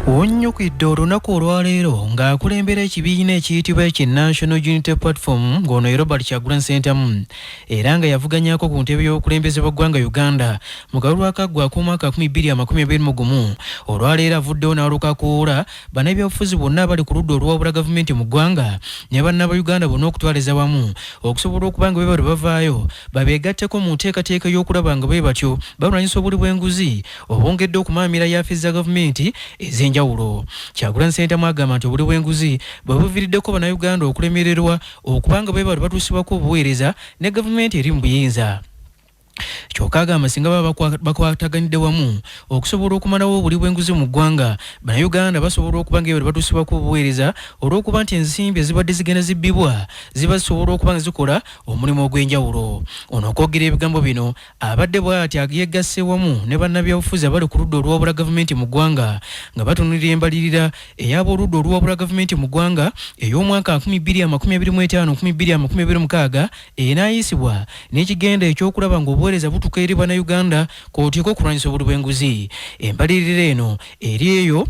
Wonnyukidde olunaku olwaleero ng'akulembera ekibiina ekiyitibwa eki National Unity Platform, ng'ono ye Robert Kyagulanyi Ssentamu, era nga yavuganyaako ku ntebe y'obukulembeze bw'eggwanga Uganda mu kalulu akaggwa ak'omwaka 2021, olwaleero avuddewo n'alukakuula bannabyabufuzi bonna abali ku ludda oluwabula gavumenti mu ggwanga ne bannabuganda bonna okutwaliza wamu okusobola okuba nga bwe bavaayo babeegatteko mu nteekateeka y'okulaba nga bwe batyo balwanyisa obuli bw'enguzi obwongedde okumaamira yaafiisi za gavumenti ez'enjawulo. Kyagulanyi Ssentamu agamba nti obuli bw'enguzi bwe buviiriddeko bannayuganda okulemererwa okuba nga bwe batyo batuusibwako obuweereza ne gavumenti eri mu buyinza. Kyokka agamba singa baba bakwataganidde wamu okusobola okumalawo obuli bw'enguzi mu ggwanga, bannayuganda basobola okuba nga ebyo batuusibwako obuweereza, olw'okuba nti ensimbi ezibadde zigenda zibbibwa ziba zisobola okuba nga zikola omulimu ogw'enjawulo. Ono okwogera ebigambo bino abadde bw'ati yeegasse wamu ne bannabyabufuzi abali ku ludda oluwabula gavumenti mu ggwanga nga batunulira embalirira ey'abooludda oluwabula gavumenti mu ggwanga ey'omwaka 2025 2026 enaayisibwa n'ekigenda ekyokulaba ng'obuweereza butuuka eri bannayuganda kw'oteeka okulwanyisa obuli bw'enguzi. Embalirira eno eri eyo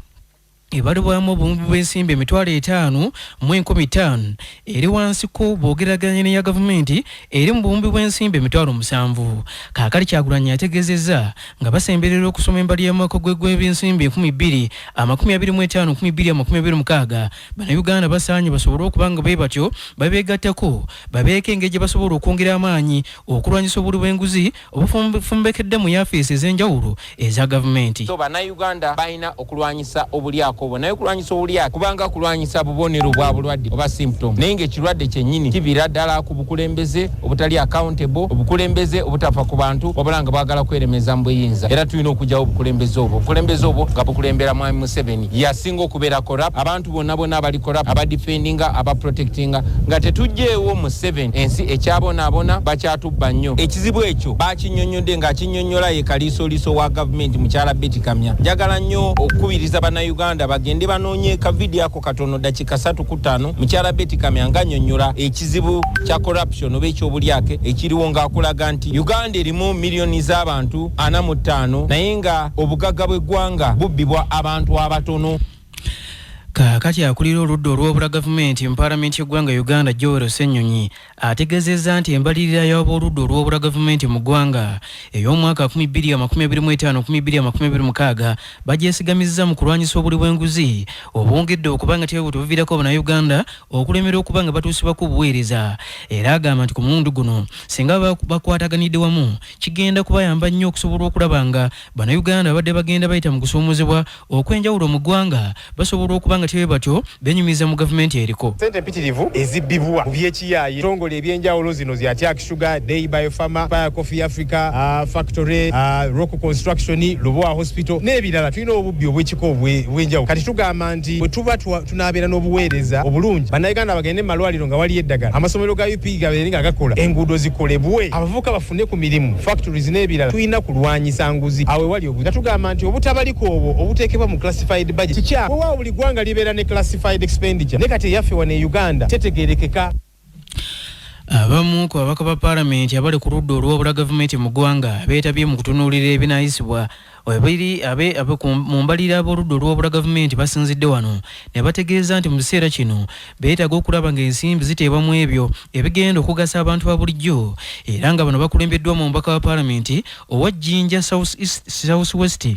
ebalibwamu obuwumbi bw'ensimbi 505,000, eri wansiko bw'ogeraganya n'eya gavumenti eri mu buwumbi bw'ensimbi 700,000. Kaakali Kyagulanyi ategeezezza nga basemberera okusoma embali y'omwaka gw'ebyensimbi 2025 2026, bannayuganda basaanye basobole okuba nga bwe batyo babeegattako, babeeko engeri gye basobola okwongera amaanyi okulwanyisa obuli bw'enguzi obufumbekedde mu yaafiisi ez'enjawulo eza gavumenti. So bannayuganda balina okulwanyisa obulyako obwo, naye okulwanyisa obulyake kubanga kulwanyisa bubonero bwa bulwadde oba symptom, naye ng'ekirwadde kyennyini kiviira ddala ku bukulembeze obutali accountable, obukulembeze obutafa ku bantu wabula nga bwagala kweremeza mu buyinza. Era tulina okugyawo obukulembeze obwo, obukulembeze obwo nga bukulembera Mwami Museveni, yasinga okubeera corrupt. Abantu bonna bonna abali corrupt abadefendinga, abaprotectinga, nga tetugyeewo Museveni, ensi ekyabonaabona, bakyatubba nnyo. Ekizibu ekyo bakinnyonnyodde ng'akinnyonnyola ye kaliisoliiso wa gavumenti, mukyala Betty Kamya. Njagala nnyo okukubiriza bannayuganda bagende banoonye ka vidiyo ako katono, dakika 3 ku 5, mukyala Betty Kamya ng'annyonnyola ekizibu kya corruption oba ekyobulyake ekiriwo, ng'akulaga nti Uganda erimu miliyoni z'abantu 45, naye nga obugagga bw'eggwanga bubbibwa abantu abatono. Kaakati akulira oludda olw'obula gavumenti mu paalamenti y'eggwanga Uganda, Joel Ssenyonyi, ategeezezza nti embalirira y'abooludda olw'obula gavumenti mu ggwanga ey'omwaka 2025 2026 bagyesigamizza mu kulwanyisa obuli bw'enguzi obwongedde okuba nga tebwe buviirako bannayuganda okulemera okuba nga batuusibwako obuweereza. Era agamba nti ku mulundi guno singa bakwataganidde wamu kigenda kubayamba nnyo okusobola okulaba nga bannayuganda babadde bagenda bayita mu kusoomozebwa okw'enjawulo mu ggwanga basobola okuba nga tebe batyo benyumiza mu gavumenti eriko. Sente mpitirivu ezibbibwa mu byekiyaaye, ebitongole ebyenjawulo zino zya Atiak Sugar, Dei Biopharma, Fire Coffee Africa, Factory, Rock Construction, Lubowa Hospital n'ebirala. Tulina obubbi obw'ekika obw'enjawulo. Kati tugamba nti bwe tuba tunaabeera n'obuweereza obulungi, bannayuganda bagende mu malwaliro nga waliyo eddagala, amasomero ga UPE gabeere nga gakola, enguudo zikolebwe, abavubuka bafune ku mirimu, factories n'ebirala, tulina kulwanyisa nguzi. Awo ewali obuzi nga tugamba nti obutabaliko obwo obuteekebwa mu classified budget kikyamu. Weewaawo buli ggwanga libeera ne classified expenditure, naye kati eyaffe wano e Uganda tetegeerekeka. Abamu ku babaka ba paalamenti abali ku ludda olw'obula gavumenti mu ggwanga beetabye mu kutunuulira ebinaayisibwa ebiri mu mbalirira. Ab'oludda olw'obula gavumenti basinzidde wano ne bategeeza nti mu kiseera kino beetaaga okulaba ng'ensimbi ziteebwa mu ebyo ebigenda okugasa abantu ba bulijjo, era nga bano bakulembeddwa mu mubaka wa paalamenti owa Jinja South East, South West,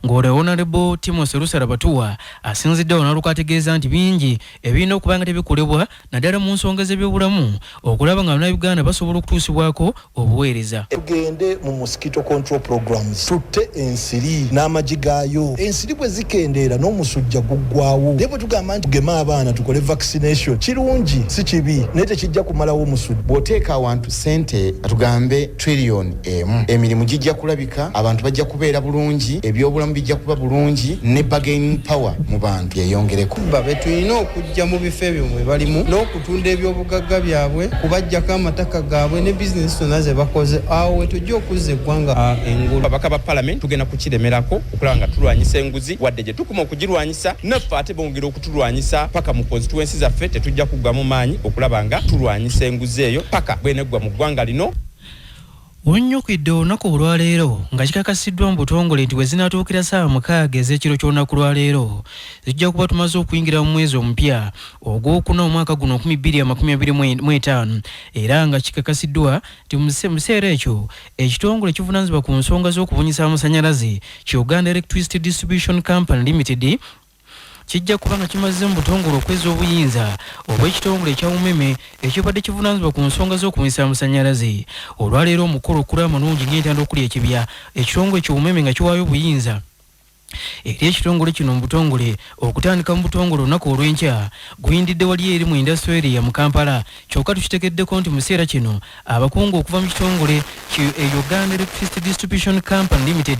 ng'olwo Honorable Timothy Lusala Batuwa asinzidde wano n'aluka ategeeza nti bingi ebirina okuba nga tebikolebwa, naddala mu nsonga z'ebyobulamu, okulaba nga bannayuganda basobola okutuusibwako obuweereza. Tugende mu mosquito control programs, tutte ensiri n'amagi gaayo. Ensiri bwe zikendeera n'omusujja guggwawo. Naye bwe tugamba nti tugeme abaana, tukole vaccination, kirungi, si kibi, naye tekijja kumalawo omusujja. Bw'oteeka awantu sente, tugambe triliyoni 1, emirimu gijja kulabika, abantu bajja kubeera bulungi, ebyobulamu bijja kuba bulungi, ne bargaining power mu bantu yeyongereko. Babe tulina okujja mu bifo ebyo mwe balimu n'okutunda ebyobugagga byabwe, kubajjako amataka gaabwe ne bizinesi zonna ze bakoze. Awo we tujja okuzza eggwanga engulu. Ababaka ba palamenti tugenda kukiremerako okulaba nga tulwanyisa enguzi. Wadde gye tukuma okugirwanyisa, naffe ate bongera okutulwanyisa paka mu constituency zaffe, tetujja kuggwamu maanyi okulaba nga tulwanyisa enguzi eyo paka bweneggwa mu ggwanga lino. Wonnyukidde olunaku olwaleero nga kikakasiddwa mu butongole nti bwe zinaatuukira ssaawa 6 ez'ekiro ky'olunaku lwaleero zijja kuba tumaze okuyingira mu mwezi omupya ogwokuna omwaka guno 2025, era nga kikakasiddwa nti mu kiseera ekyo ekitongole kivunaanyizibwa ku nsonga z'okubunyisa amasannyalaze ki Uganda Electricity Distribution Company Limited kijja kuba nga kimaze mu butongole okwezza obuyinza obw'ekitongole ekya Umeme ekibadde kivunaanyizibwa ku nsonga z'okubunyisa amasannyalaze. Olwaleero omukolo okula amalungi ng'entanda okuli ekibya ekitongole kya Umeme nga kiwaayo obuyinza eri ekitongole kino mu butongole okutandika mu butongole olunaku olw'enkya guyindidde wali eri mu industrial area mu Kampala. Kyokka tukitegeddeko nti mu kiseera kino abakungu okuva mu kitongole ki Uganda Electricity Distribution Company Limited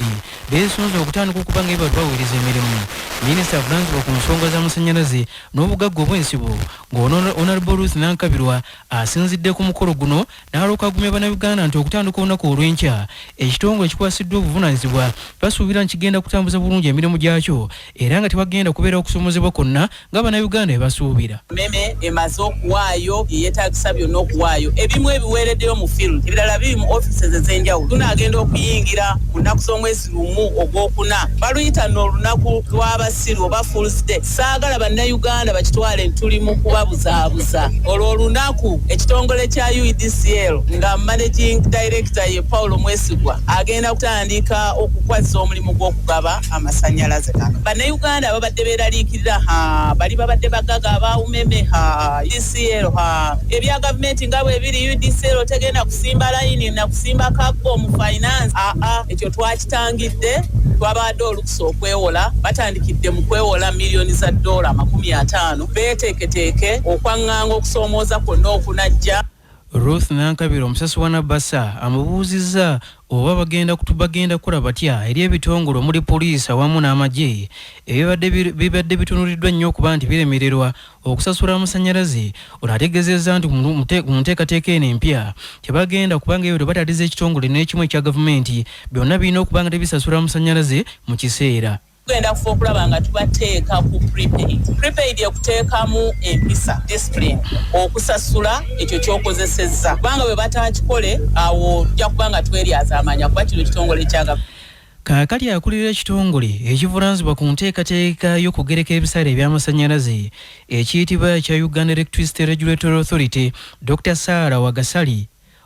beesunze okutandika okuba nga ebatu baweereza emirimu. Minisita avunaanyizibwa ku nsonga z'amasannyalaze n'obugagga obw'ensibo ng'ono Honorable Ruth Nankabirwa asinzidde ku mukolo guno n'alooka agumya Bannayuganda nti okutandika olunaku olw'enkya ekitongole kikwasiddwa obuvunaanyizibwa basuubira nti kigenda kutambuza bulungi emirimu gyakyo era nga tewagenda kubeerawo okusoomozebwa kwonna nga Bannayuganda bwe basuubira. Umeme emaze okuwaayo bye yeetaagisa byonna okuwaayo, ebimu ebiweereddeyo mu field, ebirala biri mu offices ez'enjawulo. Tunaagenda okuyingira ku nnaku z'omwezi 1 ogwokuna, baluyita nno olunaku lw'abasiru oba Fools Day. Saagala Bannayuganda bakitwale nti tuli mu kubabuzaabuza. Olwo olunaku ekitongole kya UEDCL nga managing director ye Paulo Mwesigwa agenda kutandika okukwazza omulimu gw'okugaba amasannyalaze gano. Bannayuganda ababadde beeraliikirira, ha bali babadde bagaga aba Umeme, ha UDCL, ha ebya gavumenti nga bwe biri, UDCL tegenda kusimba layini na kusimba kaggo mu finance. Aa, ekyo twakitangidde. Twabadde olukusa okwewola, batandikidde mu kwewola miliyoni za dola 50, beeteeketeeke okwaŋŋanga okusoomooza kwonna okunajja. Ruth Nankabirwa omusasi wa Nabasa amubuuzizza oba bagenda kukola batya eri ebitongole omuli poliisi awamu n'amagye ebibadde bitunuliddwa nnyo okuba nti biremererwa okusasula amasannyalaze. Ono ategeezezza nti mu nteekateeka eno empya tebagenda kubanga ebyo tebataliza ekitongole n'ekimu ekya gavumenti, byonna birina okuba nga tebisasula amasannyalaze mu kiseera. Tugenda kufa okulaba nga tubateeka ku prepaid. Prepaid ekuteekamu empisa, discipline, okusasula ekyo ky'okozesezza, kubanga bwe batakikole awo tujja kuba nga tweryazaamanya, kuba kino kitongole kya gavumenti. Kaakati akulira ekitongole ekivunaanyizibwa ku nteekateeka y'okugereka ebisale eby'amasannyalaze ekiyitibwa ekya Uganda Electricity Regulatory Authority, Dr Sarah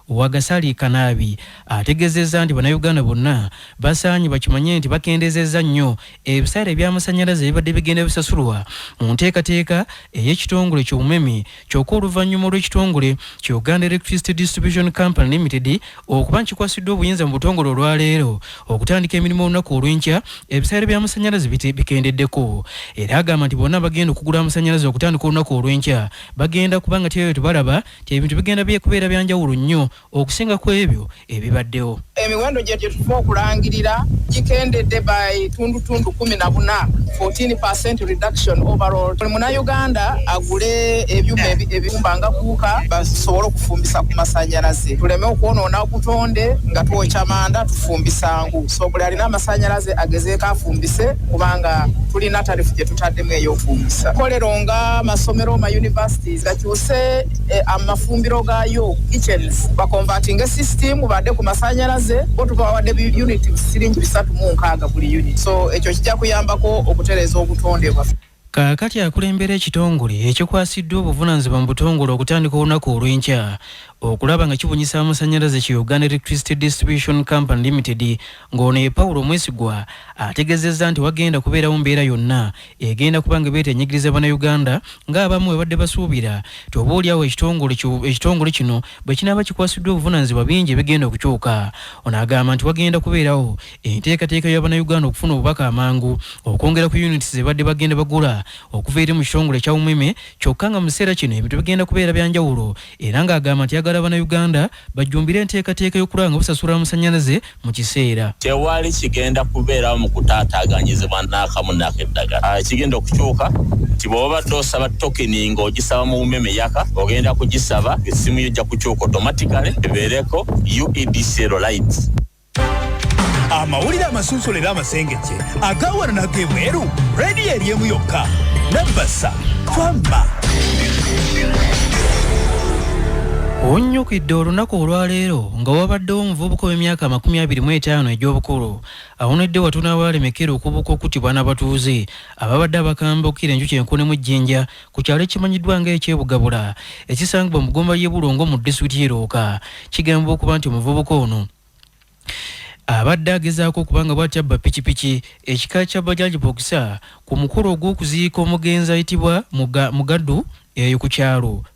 Wagasali Kanaabi ategeezezza nti Bannayuganda bonna basaanye bakimanye nti bakendeezezza nnyo ebisaale eby'amasannyalaze ebibadde bigenda bisasulwa mu nteekateeka ey'ekitongole ky'Umeme. Kyokka oluvannyuma olw'ekitongole ki Uganda Electricity Distribution Company Limited okuba nkikwasiddwa obuyinza mu butongole olwaleero okutandika emirimu olunaku olw'enkya, ebisaale by'amasannyalaze bikendeddeko. Era agamba nti bonna bagenda okugula amasannyalaze okutandika olunaku olw'enkya bagenda kuba nga teyo tebalaba nti ebintu bigenda kubeera byanjawulo nnyo okusinga ku ebyo ebibaddewo. Emiwendo gye tuva okulangirira gikendedde by tundutundu 14, 14% reduction overall. Buli Munnayuganda agule ebyuma ebibumba nga cooker, basobole okufumbisa ku masanyalaze, tuleme okwonoona obutonde nga twokya manda tufumbisa nku. So buli alina amasanyalaze agezeeko afumbise, kubanga tulina tariff gye tutaddemu ey'okufumbisa. Kolero nga amasomero, ma universities gakyuse amafumbiro gaayo, kitchens, baconvertinge system badde ku masanyalaze. Bo tubawadde unit siringi 360 buli unit, so ekyo kijja kuyambako okutereeza obutonde bwaffe. Kaakati akulembera ekitongole ekikwasiddwa obuvunaanyizibwa mu butongole okutandika olunaku olw'enkya okulaba nga kibunyisa amasannyalaze ki Uganda Electricity Distribution Company Limited, ng'ono ye Paulo Mwesigwa, ategeezezza nti wagenda kubeerawo mbeera yonna egenda kuba nga beeta enyigiriza Bannayuganda ng'abamu bwe badde basuubira ti oba oliawo ekitongole kino bwe kinaaba kikwasiddwa obuvunaanyizibwa bingi ebigenda okukyuka. Ono agamba nti wagenda kubeerawo enteekateeka y'Abannayuganda okufuna obubaka amangu okwongera ku units ze badde bagenda bagula okuva eri mu kitongole ekya Umeme, kyokka nga mu kiseera kino ebintu bigenda kubeera byanjawulo, era ng'agamba nti ayagala Bannayuganda bajjumbire enteekateeka y'okulaba nga basasula amasannyalaze mu kiseera. Tewali kigenda kubeerawo mu kutaataaganyizibwa n'akamu n'akeddagala. Ekigenda okukyuka nti bw'oba badde osaba token ng'ogisaba mu Umeme yaka, ogenda kugisaba essimu yo ejja kukyuka automatically ebeereko UEDCL Lite. Amawulire amasunsula era amasengejje agawano n'agebweru, rediyo eri emu yokka, Nabasa twamma. Onnyukidde olunaku olwaleero nga wabaddewo omuvubuka ow'emyaka 25 egy'obukulu awonedde watono abalemekera okubuuka okuttibwa n'abatuuze ababadde abakambwe okukira enjuki enkonemu ejjinja ku kyalo ekimanyiddwa nga eky'e Bugabula ekisangibwa mu ggomba ly'e Bulongo mu disitulikiti y'e Luuka. Kigambibwa okuba nti omuvubuka ono abadde agezaako okuba nga bw'atyo abba pikipiki ekika kya Bajaj Boxer ku mukolo ogw'okuziika omugenzi ayitibwa Mugaddu eyo ku kyalo,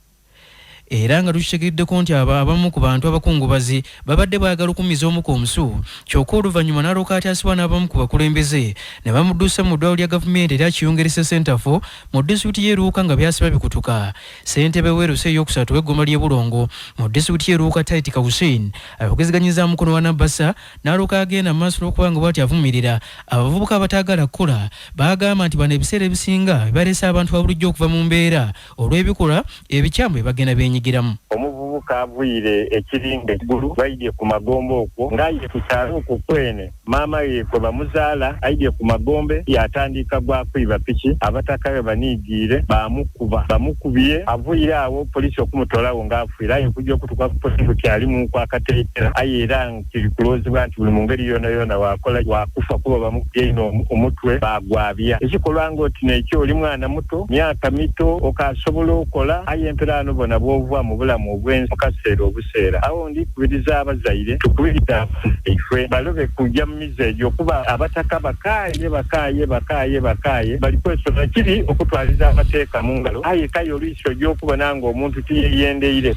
era nga tukitegeddeko nti abo abamu ku bantu abakungubazi babadde baagala okumiza omuka omusu, kyokka oluvannyuma n'alooka atyasibwa n'abamu ku bakulembeze ne bamuddusa mu ddwaliro lya gavumenti erya Kiyunga Health Center 4 mu disitulikiti y'e Luuka nga byasiba bikutuka. Ssentebe w'e LC eyokusatu w'eggomba ly'e Bulongo mu disitulikiti y'e Luuka, Taitika Hussein, ayogezeganyiza mukono wa Nabbasa n'alooka agenda mu maaso n'okuba nga bw'ati avumirira abavubuka abataagala kukola, baagamba nti bano ebiseera ebisinga bibaleese abantu ba bulijjo okuva mu mbeera olw'ebikolwa ebikyamu bye bagenda beenyigiramu. Omuvubuka avuyire ekiringa eggulu baidye ku magombe okwo ng'aye ku kyalo okwo kwene maama we kwe bamuzaala. Aidye ku magombe yatandika gwa kwiba piki. Abataka be baniigiire baamukuba, bamukubye avuyire awo polisi okumutolawo ng'afiire, aye okujja okutuuka ku polisi bukyalimuku akateekera, aye era kiri kulowoozebwa nti buli mu ngeri yonayona wakola wakufa kuba bamukubye inho omutwe baagwabya. Ekikolwa ng'oti n'ekyo, oli mwana muto, myaka mito, okaasobola okola, aye emperaano bona bw'ova mu bulamu obw'ensi mu kaseera obuseera. Agho ndi kubiriza abazaire tukubirize abaana baifwe balobe kuja mu mize egyo, kuba abataka bakaaye bakaaye bakaaye bakaaye bali kwesobola. Kibi okutwaliza amateeka mu ngalo, aye k'aye olwisi oja okubona ng'omuntu tiyeyendeire.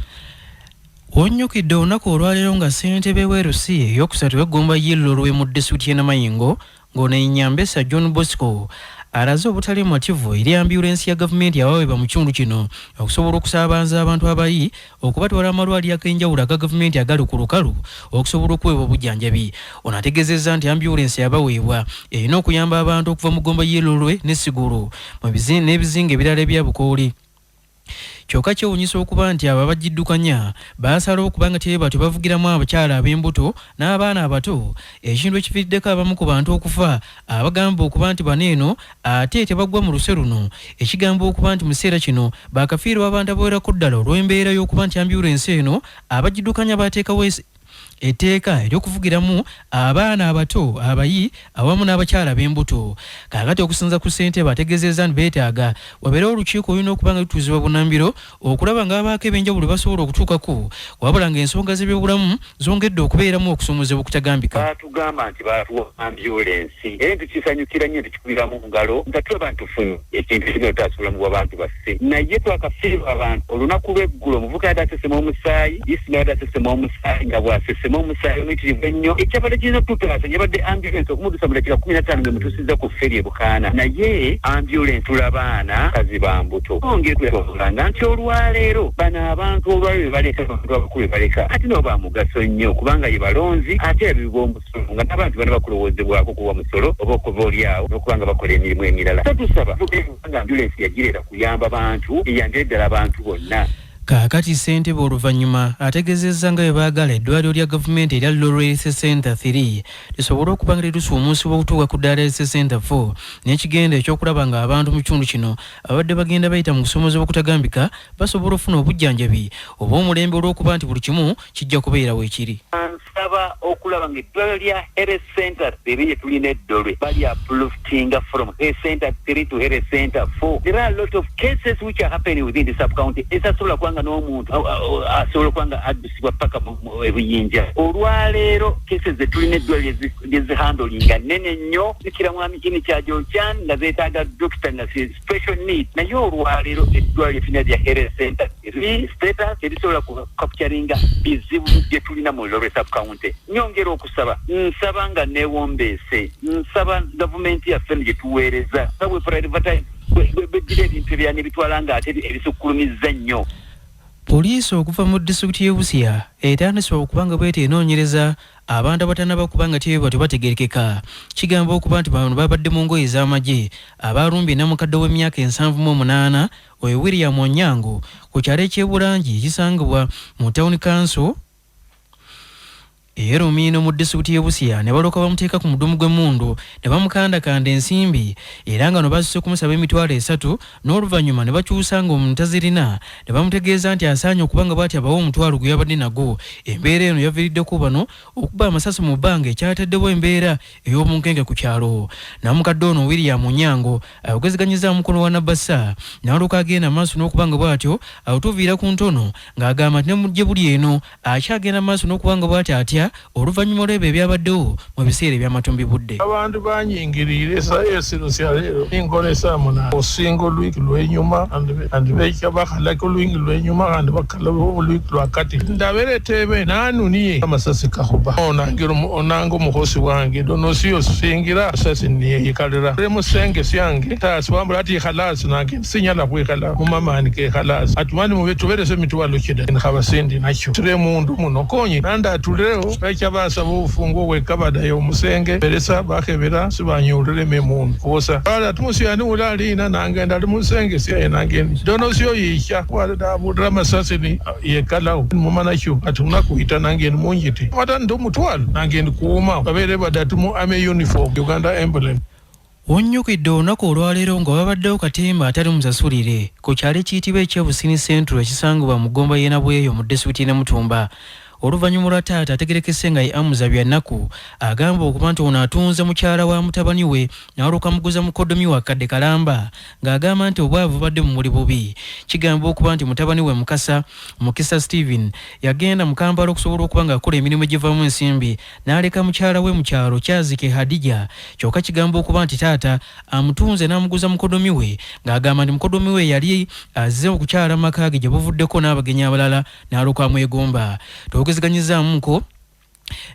Wonnyukidde olunaku olwaleero nga ssentebe w'e LC eyokusatu w'eggomba y'e Lolwe mu disitulikiti y'e Namayingo ng'ono ye Nyambesa John Bosco alaze obutali bumativu eri ambyulensi ya gavumenti abaweebwa mu kitundu kino okusobola okusaabanza abantu abayi okubatwala amalwaliro ag'enjawulo aga gavumenti agali ku lukalu okusobola okuweebwa obujjanjabi. Ono ategeezezza nti ambyulensi abaweebwa erina okuyamba abantu okuva mu ggomba y'e Lolwe ne Sigulu n'ebizinga ebirala ebya Bukooli, kyokka kyewuunyisa okuba nti abo abagiddukanya baasalawo okuba nga tebe batyo bavugiramu abakyala ab'embuto n'abaana abato, ekintu ekiviiriddeko abamu ku bantu okufa abagamba okuba nti bano eno ate tebaggwa mu luse luno, ekigambibwa okuba nti mu kiseera kino baakafiirwa abantu abawerako ddala olw'embeera y'okuba nti ambyulensi eno abagiddukanya baateekawo etteeka ery'okuvugiramu abaana abato abayi awamu n'abakyala ab'embuto. Kaakati okusinza ku ssentebe ategeezezza nti beetaaga wabeerewo olukiiko olulina okuba nga lutuuzibwa bunnambiro okulaba nga babaako ebyenjawulo bye basobola okutuukako, wabula ng'ensonga z'ebyobulamu zongedde okubeeramu okusoomozebwa okutagambika. Baatugamba nti baatuwa ambyulensi era ne tukisanyukira nnyo ne tukikubira mu ngalo nga tulaba nti tufunye ekintu ekigenda okutaasa obulamu bw'abantu baffe. Naye twakafiirwa abantu olunaku lw'eggulo. Omuvubuka yabadde asesema omusaayi, Isma yabadde asesema omusaayi nga bw'asesema omusaayi omuyitirivu ennyo. Ekyabadde kirina okututaasa yabadde ambyulensi okumudusa mu dakiika 15 ng'emutuusizza ku ferry e Bukaana. Naye ambyulensi tulabaana kazi ba mbuto. Twongera okulanga nti olwaleero bano abantu olwaleero be baleka, abantu abakulu be baleka ate nabo ba mugaso nnyo kubanga ye balonzi ate era be b'omusolo nga n'abantu bano bakulowoozebwako kuwa musolo oba okuva oli awo n'okuba nga bakola emirimu emirala. So tusaba nga ambyulensi yagireeta kuyamba bantu, eyambire ddala abantu bonna. Kaakati ssentebe oluvannyuma ategeezezza nga bwe baagala eddwaliro lya gavumenti erya Lolwe Health Center 3 lisobole okuba nga terusuumuusibwa okutuuka ku ddaala Health Center 4 n'ekigenda ekyokulaba ng'abantu mu kitundu kino ababadde bagenda bayita mu kusoomozebwa okutagambika basobola okufuna obujjanjabi obw'omulembe olw'okuba nti buli kimu kijja kubeera weekiri. Nsaba okulaba nga eddwaliro lya Health Center 3 lye tulina e Ddolwe bali upliftinga from Health Center 3 to Health Center 4. There are a lot of cases which are happening within the sub-county ezasobola kuba nga n'omuntu asobola okuba nga addusibwa paka e Buyinja. Olwaleero cases ze tulina eddwaliro lye zihandlinga nnene nnyo, zikira mwami in-charge Ochan, nga zeetaaga doctor nga special need, naye olwaleero eddwaliro lye tulina lya Health Center 3 status terisobola capturinga bizibu bye tulina mu Lolwe sub-county. Nyongera okusaba, nsaba nga neewombeese, nsaba gavumenti yaffe eno gye tuweereza nga bwe prioritize bwejjira ebintu ebirala nebitwala nga ate ebisukkulumizza nnyo. Poliisi okuva mu disitulikiti y'e Busia etandise okuba nga bwete enoonyereza abantu abatannaba kuba nga tebe batyo bategerekeka. Kigamba okuba nti bano babadde mu ngoye ez'amagye abaalumbye namukadde w'emyaka 78 oyo William Onyango ku kyalo eky'e Bulangi ekisangibwa mu town council. Era Omiino mu disitulikiti y'e Busia ne balooka bamuteeka ku mudumu gw'emmundu ne bamukandakanda ensimbi, era nga no baasuse kumusaba 30,000 n'oluvannyuma ne bakyusa ng'omuntu tazirina ne bamutegeeza nti asaanye okuba nga bw'ati abawa omutwalo gwe yabadde nagwo. Embeera eno yaviiriddeko bano okuba amasasi mu bbanga ekyataddewo embeera ey'obunkenke ku kyalo. Namukadde ono William Onyango ayogezeganyizza mukono wa Nabassa n'alyoka agenda maaso n'okuba nga bw'atyo atuviira ku ntono ng'agamba nti ne mu gye buli eno akyagenda maaso n'okuba nga bw'ati atya oluvannyuma lw'ebyo ebyabaddewo mu biseera eby'amatumbi budde. Abandu banyingirire esiro sya lero ningona esaa 8 osinga olwiki lwenyuma andi becha bakhalaka olwingi lwenyuma khandi bakhala olwiki lwakati ndabere tebe nanuniye amasasi kakhuba onanga omukhosi wange ndono singira asasi niye yikalira musenge syange tasi wambula ati ikhalasi nange sinyala khwikhala mumamani kekhalasi atumani mube tuberese mitwalo chida nkhaba sindi nakyo tire mundu muno konye nanda atuleo becha basaba obufungo bwekabadayo omusenge beresa bakhebera sibanyulire memundu kosa ala tumusyani ulalina nange ndali musenge syaye nange ndono syo yicha wala amasasi ni yekalawo mumanakyo ati unakuita nange munjiti mata ndo mutwalo nange ndikuuma babere badatu mu army uniform Uganda emblem. Wonnyukidde olunaku olwaleero nga wabaddewo katemba atali musasulire ku kyalo ekiyitibwa eky'Ebusini Central ekisangibwa mu ggomba y'e Nabweyo mu disitulikiti y'e Namutumba. Oluvannyuma lwa taata ategerekese nga ye Amuza Byannaku agamba okuba nti ono atunze mukyala wa mutabani we n'alyoka amuguza mukoddomi wa kadde kalamba ng'agamba nti obwavu bubadde bumuli bubi. Kigambibwa okuba nti mutabani we Mukisa Steven yagenda mu Kampala okusobola okuba ng'akola emirimu egivaamu ensimbi n'aleka mukyala we mu kyalo Kyazike Hadija. Kyokka kigambibwa okuba nti taata amutunze n'amuguza mukoddomi we ng'agamba nti mukoddomi we yali azze okukyala mu maka ge gye buvuddeko n'abagenyi abalala n'alyoka amwegomba. Twogezeganyizaamuko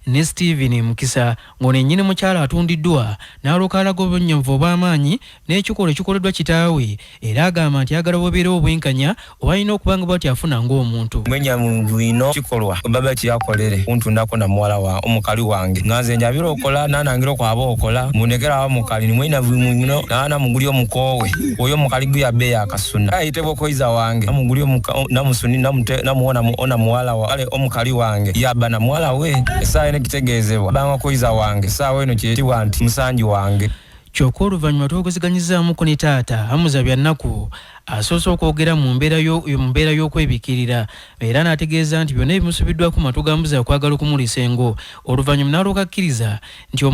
ne Steven Mukisa ng'ono ennyini mukyala atundiddwa n'alyoka alaga obunnyonvu obw'amaanyi n'ekikolwa ekikoleddwa kitaawe, era agamba nti ayagala bubeerewo obwenkanya oba alina okuba nga bw'atyo afuna ng'omuntu. Mwenya bwino kikolwa baba kiyakolere kuntundako na muwala wa omukali wange nga nze njabira okola nanangira okwaba okola munekera awo mukali nimwenya bwino nana muguli omukoowe oyo omukali gwe yabeeya akasuna ayitebwa okoiza wange namuguli namusuni namuwona ona muwala wa kale omukali wange yaba na muwala we esaawa eno kitegeezebwa banga koiza wange esaawa eno kyetibwa nti musanji wange. Kyokka oluvannyuma twogezeganyizaamuko ne taata Amuza Byannaku asoose okwogera mu mbeera y'okwebikirira era n'ategeeza nti byonna ebimusubiddwako matu ga Muza okwagala okumuliisa engo. Oluvannyuma n'alyoka akkiriza nti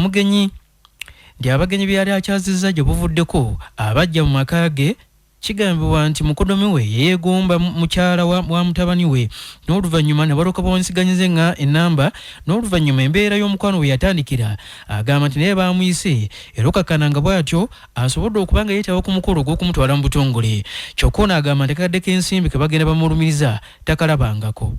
abagenyi be yali akyazizza gye buvuddeko abajja mu maka ge kigambibwa nti mukoddomi we yeegomba mukyala wa mutabani we n'oluvannyuma ne balyoka bawansiganyiza ennamba. N'oluvannyuma embeera y'omukwano we yatandikira agamba nti naye baamuyise era okakkana nga bw'atyo asobodde okuba nga yeetaba ku mukolo ogw'okumutwala mu butongole. Kyokka ono agamba nti akakadde k'ensimbi ke bagenda bamulumiriza takalabangako.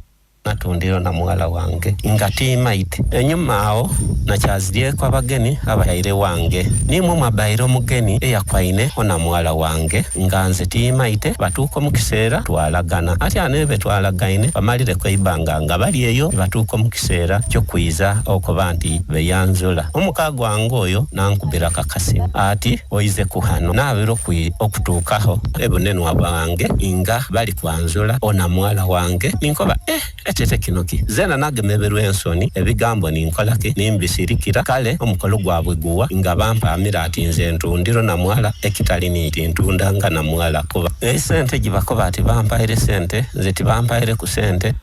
Natundiro na muwala wange nga tiimaite enyuma awo nakyaziryeko abageni abayaire wange nimwe mwabaire omugeni eyakwaine ona muwala wange nga nze tiimaite batuuka omukiseera twalagana ate anebe twalagaine bamalireko eibanga nga bali eyo batuuka omukiseera kyokwiza okuba nti beyanzula omuka gwange oyo nankubira kakasimu ati oize kuhano naabira okutuukaho ebunenwa bwange nga bali kwanzula ona muwala wange ninkoba etete kinoki zena nagemeberwa ensoni ebigambo ninkolaki nimbisirikira kale omukolo gwabwe guwa nga bampamira ati nze ntundiro na muwala ekitali niti ntundanga na muwala kuba esente gibakoba ati bampaire sente nze tibampaire ku sente.